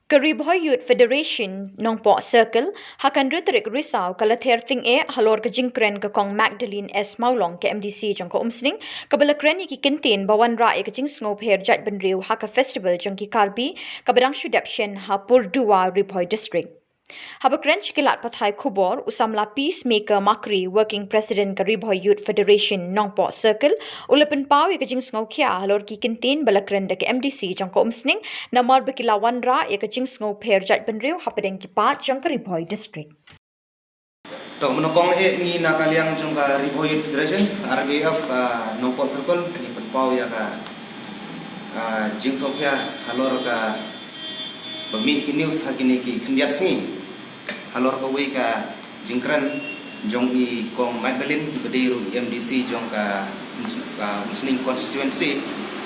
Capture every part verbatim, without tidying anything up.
Ka Ri Bhoi Youth Federation Nongpoh Circle ha ka hynriew tarik Risaw ka la ther tyngeh halor ka jingkren ka Kong Magdalene S Mawlong, ka M D C jong ka Umsning, kaba la kren ïa ki kyntien ba wanrah ïa ka jingsngewpher jaitbynriew ha ka festival jong ki Karbi kaba dang shu dep shen ha Purduwa, Ri Bhoi District. Haba kren sha ki lad pathai khubor, u samla Peacemaker Makri, Working President ka Ri Bhoi Youth Federation Nongpoh Circle, u la pynpaw ïa ka jingsngewkhia halor ki kyntien ba la kren da ka M D C jong ka Umsning, namar ba ki la wanrah ïa ka jingsngewpher jaitbynriew hapdeng ki paid jong ka Ri Bhoi District. To, mynnyngkong eh ngi na ka liang jong ka Ri Bhoi Youth Federation, R B F, ka Nongpoh Circle, ngi pynpaw ïa ka, ah, jingsngewkhia halor kaba mih ki news ha kine ki khyndiat sngi halor kawei ka jingkren jong i Kong Magdalene, ba dei ruh i M D C jong ka Mus-, ka Umsning constituency,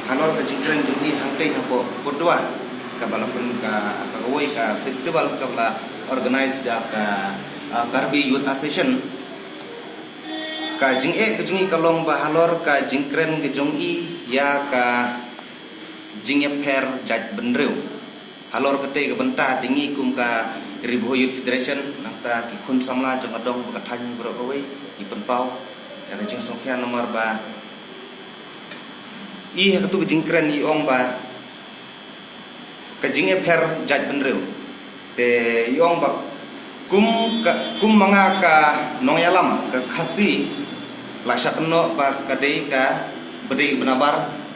halor ka jingkren jong i hangtei hapoh Purduwa, kaba la pyn ka, ka kawei ka festival kaba la organize da ka, ah, Karbi Youth Association. Ka jingeh ka jong i ka long ba halor ka jingkren ka jong i ïa ka jingïapher jaitbynriew. Halor katei ka bynta te ngi kum ka Ri Bhoi Youth Federation, nangta ki khun samla jong ka dong bad ka thaiñ baroh kawei, ngi pynpaw ïa ka jingsngewkhia namar ba i ha katu ka jingkren i ong ba ka jingïapher jaitbynriew. Te i ong ba kum ka, kum ma nga ka nongïalam ka Khasi, la shah kynnoh ba ka dei kaba dei ba nabar,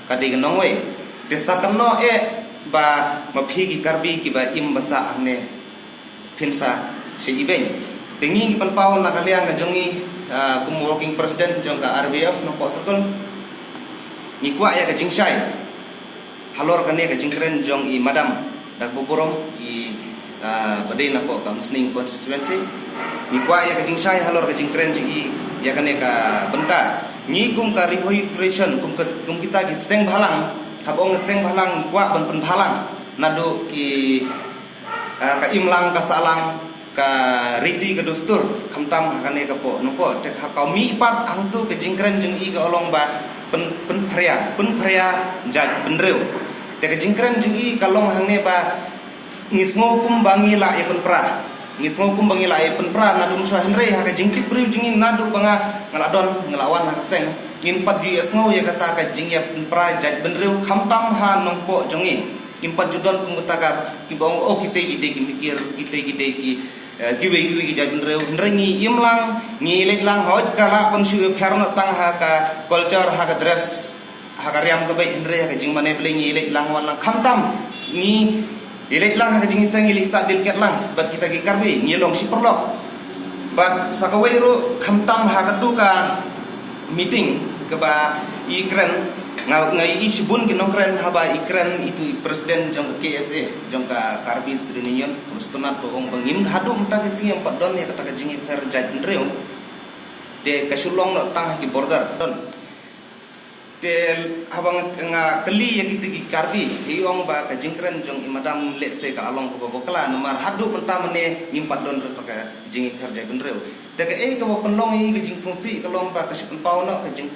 ka dei ka nongwei. Te sa kynnoh eh ba ma phi ki Karbi kiba im ba sah hangne, phin sa sha ibeiñ. Te ngi ngi pynpaw na ka liang ka jong ngi, ah, kum working president jong ka R B F Nongpoh Circle, ngi kwah ïa ka jingshai halor kane ka jingkren jong i madam, da kaba burom i, ah, ba dei napoh ka Umsning constituency. Ngi kwah ïa ka jingshai halor ka jingkren jong i ïa kane ka bynta. Ngi kum ka Ri Bhoi Youth Federation, kum ka, kum kita ki seng bhalang, haba ong seng bhalang ngi kwah ban pynbhalang naduh ki, ah, ka imlang ka sahlang, ka riti ka dustur, khamtam ha kane ka poh Nongpoh. Te ha ka mih pat hangtu ka jingkren jong i ka long ba pyn, pynphria, pynphria jaitbynriew. Te ka jingkren jong i ka long hangne ba ngi sngew kum ba ngi la ïa pynpra. Ngi sngew kum ba ngi la ïa pynpra naduh mynshuwa, hynrei ha ka jingtip briew jong ngi naduh ba nga, nga la don, nga la wan ha ka seng, ngim pat ju ïa sngew ïa kata ka jingïapynpra jaitbynriew khamtam ha Nongpoh jong ngi. Ngim pat ju don kum kata ka, kiba ong, oh, kitei ki dei ki mikir, kitei ki dei ki, eh, kiwei kiwei ki jaitbynriew. Hynrei ngi im lang, ngi leit lang, hooid ka lah ban shu pher noh tang ha ka culture, ha ka dress, ha ka riam ka beit, hynrei ha ka jingmane Blei ngi leit lang wan lang. Khamtam ngi leit lang ha ka jingïaseng, ngi leit sah delegate lang bad kita ki Karbi, ngi long shi paralok. Bad sa kawei ruh, khamtam ha katu ka meeting kaba i kren, nga, nga ïohi shibun ki nongkren haba i kren itu i president jong ka K S A, jong ka Karbi Student Union, Kong Stunat, ba ong ba ngim, haduh mynta ka sngi ym pat don ïa kata ka jingïapher jaitbynriew. Te ka shu long noh tang ha ki border don. Te haba nga, nga kylli ïa kitu ki Karbi, i ong ba ka jingkren jong i madam lehse ka la long kaba bakla, namar haduh mynta mynne ngim pat don ruh kata ka jingïapher jaitbynriew. Te kaei kaba pynlong ïa i ka jingsngewsih ka long ba ka shu pynpaw noh ka jing,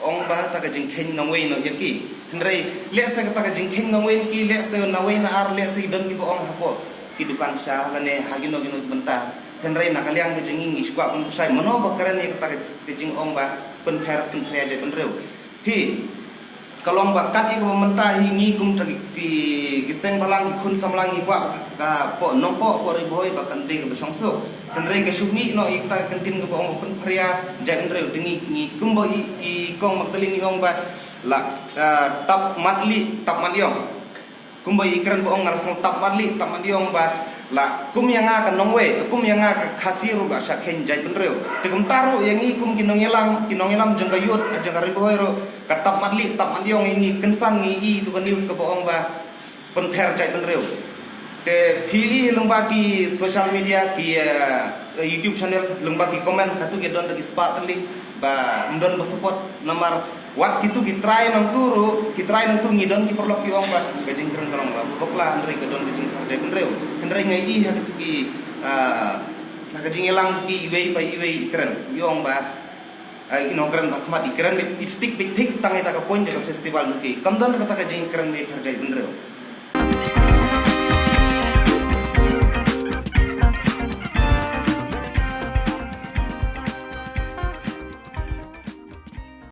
ong ba kata ka jingkheiñ nongwei noh ïa ki. Hynrei lehse kata ka jingkheiñ nongwei na ki, lehse nawei na ar, lehse i don kiba ong hapoh ki dukan sha lane ha kino kino ki bynta. Hynrei na ka liang ka jong ngi, ngi shu kwah ban pynshai, mano ba kren ïa kata ka, ka jingong ba pynpher, pynpher jaitbynriew. Phi, ka long ba kat ïa kaba mynta hi ngi kum kita ki, ki, ki seng bhalang, ki khun samla ngi kwah ka poh Nongpoh, poh Ri Bhoi ba kan dei kaba shongsuk. Hynrei ka shu mih noh ïa kata ka kyntien kaba ong ba pynpher jaitbynriew, te ngi, ngi kumba i, i Kong Magdalene i ong ba la, ah, tap mat lieh, tap mat ïong. Kumba i kren ba ong nga la sngew tap mat lieh, tap mat ïong ba la kum ïa nga ka nongwei, kum ïa nga ka Khasi ruh ba sha kheiñ jaitbynriew. Te kumta ruh ïa ngi kum ki nongïalam, ki nongïalam jong ka youth, jong ka Ri Bhoi ruh, ka tap mat lieh, tap mat ïong ïa ngi, kynsan ngi i tu ka news kaba ong ba pynpher jaitbynriew. Te phi i lyngba ki social media, ki, eh, YouTube channel, lyngba ki comment, katu ki don da ki spah tylli ba ym don ba support, namar wat kitu ki trai nangtu ruh, ki trai nangtu ngi don ki paralok ki ong ba ka jingkren ka long ba bakla, hynrei ka don ka jingpher jaitbynriew. Hynrei nga i ha kitu ki, ah, ha ka jingïalang ki iwei pa iwei i kren, i ong ba, ah, i nongkren ba khmat i kren beit, i stick beit thik tang ïa kata ka point jong ka festival, mynta kam don kata ka jingkren ba pher jaitbynriew.